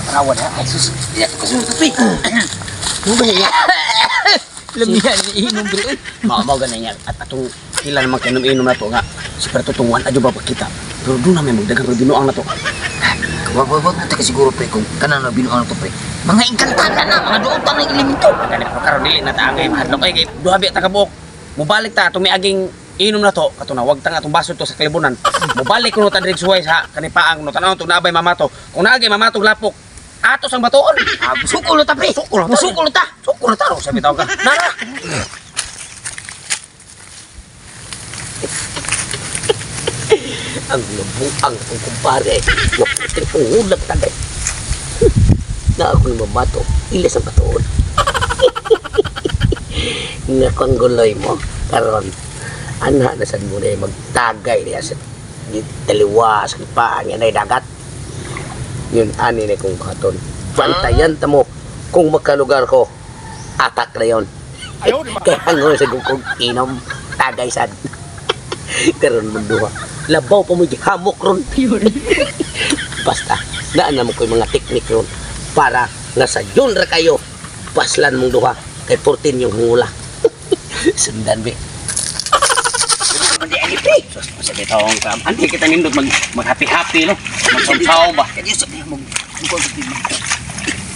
Tarawan ha. Ay sus, diya to kasunod pre. Mo ba niya? Lamian ni inom pre. Mao ganun niya at atong kila naman kay inom na to nga. Si Pertutungan adyo ba pakita. Pero doon na may magdagang binuang na to. Wag wag wag ta siguro pre kung kanang na binuang to pre. Mga engkantada na, mga duotan ng elemento. Gani pero karon dili na ta angay mahadlok ay kay duha biya ta kabuok. Mubalik ta atong miaging inom na to kato na wag ta nga atong baso to sa kalibunan. Mubalik kuno ta diri suway sa kanipaang no tan-aw to naabay mamato. Kung naagay mamatog lapok atos ang batuon. Ah, sukol ta pre. Sukol ta. Sukol ta. Sukol ta ro sa bitaw ka. Nara. Ang lubuang ang kumpare. Maputing ang ulag tagay. Na ako ni mamato, ilas ang batuon. Nga kang guloy mo, karon anha na sad mo na magtagay niya sa taliwa sa paan niya na dagat. Yun ani na kong katon. Bantayan ta mo kung makalugar ko, atak na yun. Kaya hangoy sa gukong inom, tagay sad. Karon mo duha. Labaw pa mo hamok ron. Basta, naan na mo ko'y mga teknik ron para nga sa yun ra kayo, paslan mong duha. Kay 14 yung hungula. Sundan, be. Sus, sa bitaw ang kam. Anti kita nindot mag mag happy happy no. Magsamsaw ba. Kaya sa mo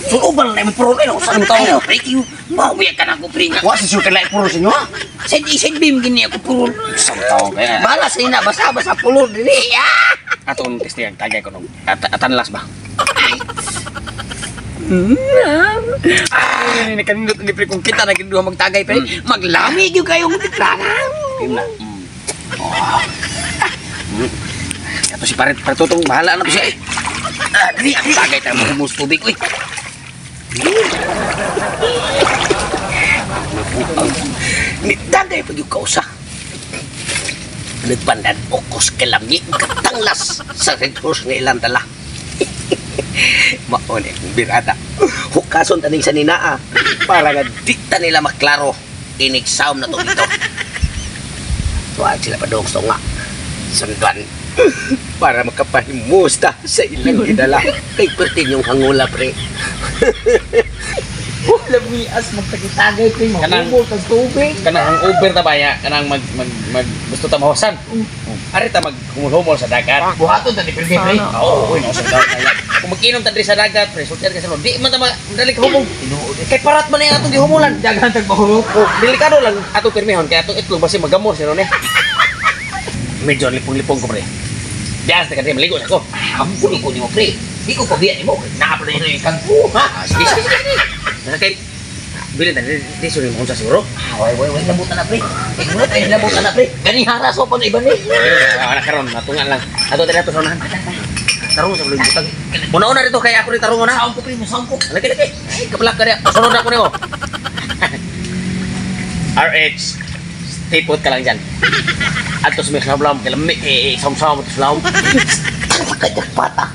Suoban na imong purol no sa tawo. Pre, kayo, mauwi ka na ako, pre. Wa si sulti lain purol sa inyo ha. Send, send beam gini ako purol. Sa tawo kaya. Bala sa ina, basa, basa purol dili. Ah! Atong testing tagay ko nung atanlas ba. Ah, nakanindot ni pre kung kita na giduha magtagay pre. Maglami gyud kayong tiklanan. Yun na. Ato si Paret Partutong bahala na to siya eh. Ah, dili, dili. Tagay tayo mo humus tubig uy. Nitagay pa yung kausa. Nagpandan okos kalami katanglas sa Red Horse nga ilang dala. Maone akong birada. Hukason taning sa ninaa para nga di ta nila maklaro. Inig-sound na to dito. Tuwag sila pa doong sunga. Sundan. Para makapahimusta sa ilang gidala. Kay pertin yung hangula, pre. Lamias magtagitagay pre, Kanang- mahubol kag tubig. Kanang ang over ta ba ya? Kanang mag mag mag gusto ta mahuwasan. Ari ta mag humol-humol sa dagat. Buhaton ta ni pre pre. Oo, uy, no, sa dagat. Kung mag-inom ta diri sa dagat, pre, sultian ka sa loob. Di man ta madali ka humong. Kay parat man ang atong gihumulan. Daghan tag bahurot. Oh, delikado lang atong pirmihon kay atong itlog basi magamor siya ron eh. Medyo lipong-lipong ko pre. Diyan sa kadri maligo sa ko. Ang gulo ko nimo, pre. Di ko pabiya nimo. Naa pa na yung kangko, ha? Ah, sige, sige, sige, sige. Nasa kay bilin ta di suri mo unsa siguro. Ah, way, way, way, labutan na, pre. Eh, muna tayo labutan na, pre. Ganihara so pa na iba ni. Ah, na karon natungan lang. Ato diri ato sa unahan. Tarong sa bulong butang. Una-una rito kay ako rin tarong una. Saon ko, pre, saon ko. Lagi lagi. Ay, kaplak ka niya. Sunod ako nimo. RH. Stay put ka lang dyan. Ato sa may sablam, kay lami, eh, samsam ato sa lawom. Kajak pata.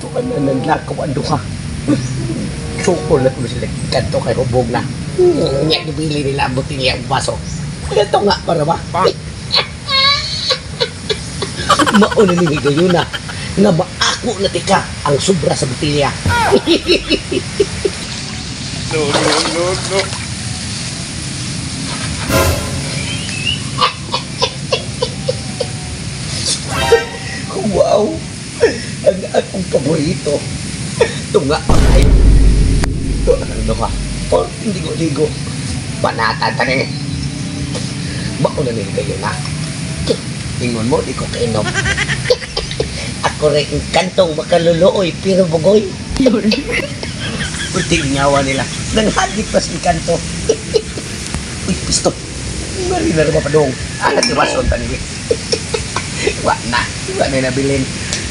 Tuan na nanlakaw ang duha. Sukol na mo sila. Kanto kay hubog na. Nya gibili nila ang botilya ang baso. Ito nga para ba? Mauna ni Higayuna nga maako na tika ang sobra sa botilya. No, no, no, no. Wow! Ang akong paborito. Ito nga pangay. Ito ang ano ka. Por ligo-ligo. Panatan ta ni. Mauna ni Higayuna. Ingon mo, di ko kainom. Ako rin ang kantong makaluluoy, pero bugoy. Puting nyawa nila. Nanghagit pas ni kanto. Uy, pisto. Marina na pa dong. Ah, tiwason ta nila. Wa na. Wa na nabilin.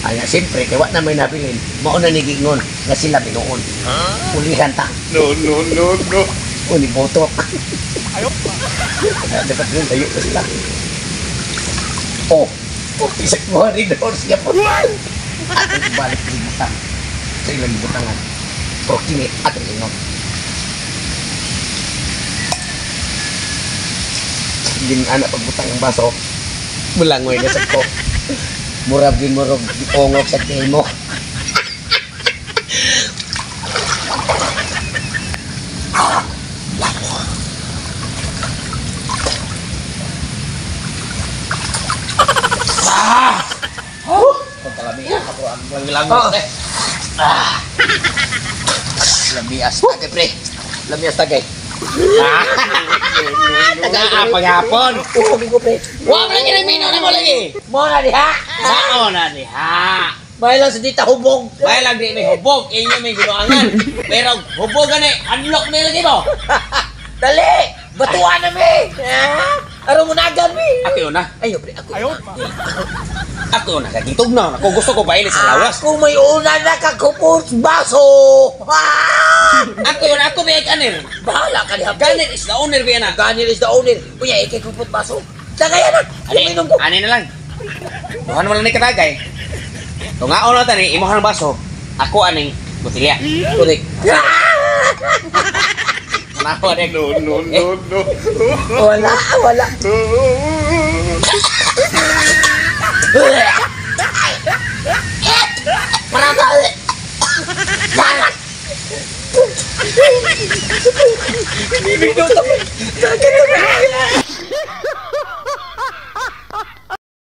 Ay, siyempre, kay wa na may nabilin. Mauna ni Gingon nga sila binuon. Ulihan ta. No, no, no, no. Uni botok. Dapat rin tayo pa sila. Oh, okay sa kuha rin horse niya po. Atong balik ng butang. Sa ilang butangan. Pero kini atong inom. Ging anak pagbutang ang baso. Mulangoy na sa ko. Murag din murag ongok sa mo. Lang Oh. eh. Lamias tagay, pre. Lamias tagay. Tagaa paghapon. Oo, ko, pre. Wa man lagi mino na mo lagi. Mo na diha. Sao na diha. May lang sa dita hubog. May lang di may hubog, inyo may ginuangan. Pero hubog gani, unlock na lagi mo. Dali! Batuan na mi! Ha? Aron mo nagan mi! Ako yun na. Ayo, pre, ako. Ayaw pa. Ako na kagitog na. Ako gusto ko baili sa lawas. Ako may una na kakupos baso! Ah! Ako yun, ako may ganir. Bahala ka diha, pre. Ganir is the owner biya na. Ganir is the owner. Unya, ikay kupot baso. Tagayan na! Ani, Uminom ko. ani na lang. Duhan mo lang ni katagay. Tungaon na tani, imuhang baso. Ako aning botilya. Correct. Tanawa rin. No, no, no, no. Wala, wala. Parata! Minuto! Sakit na!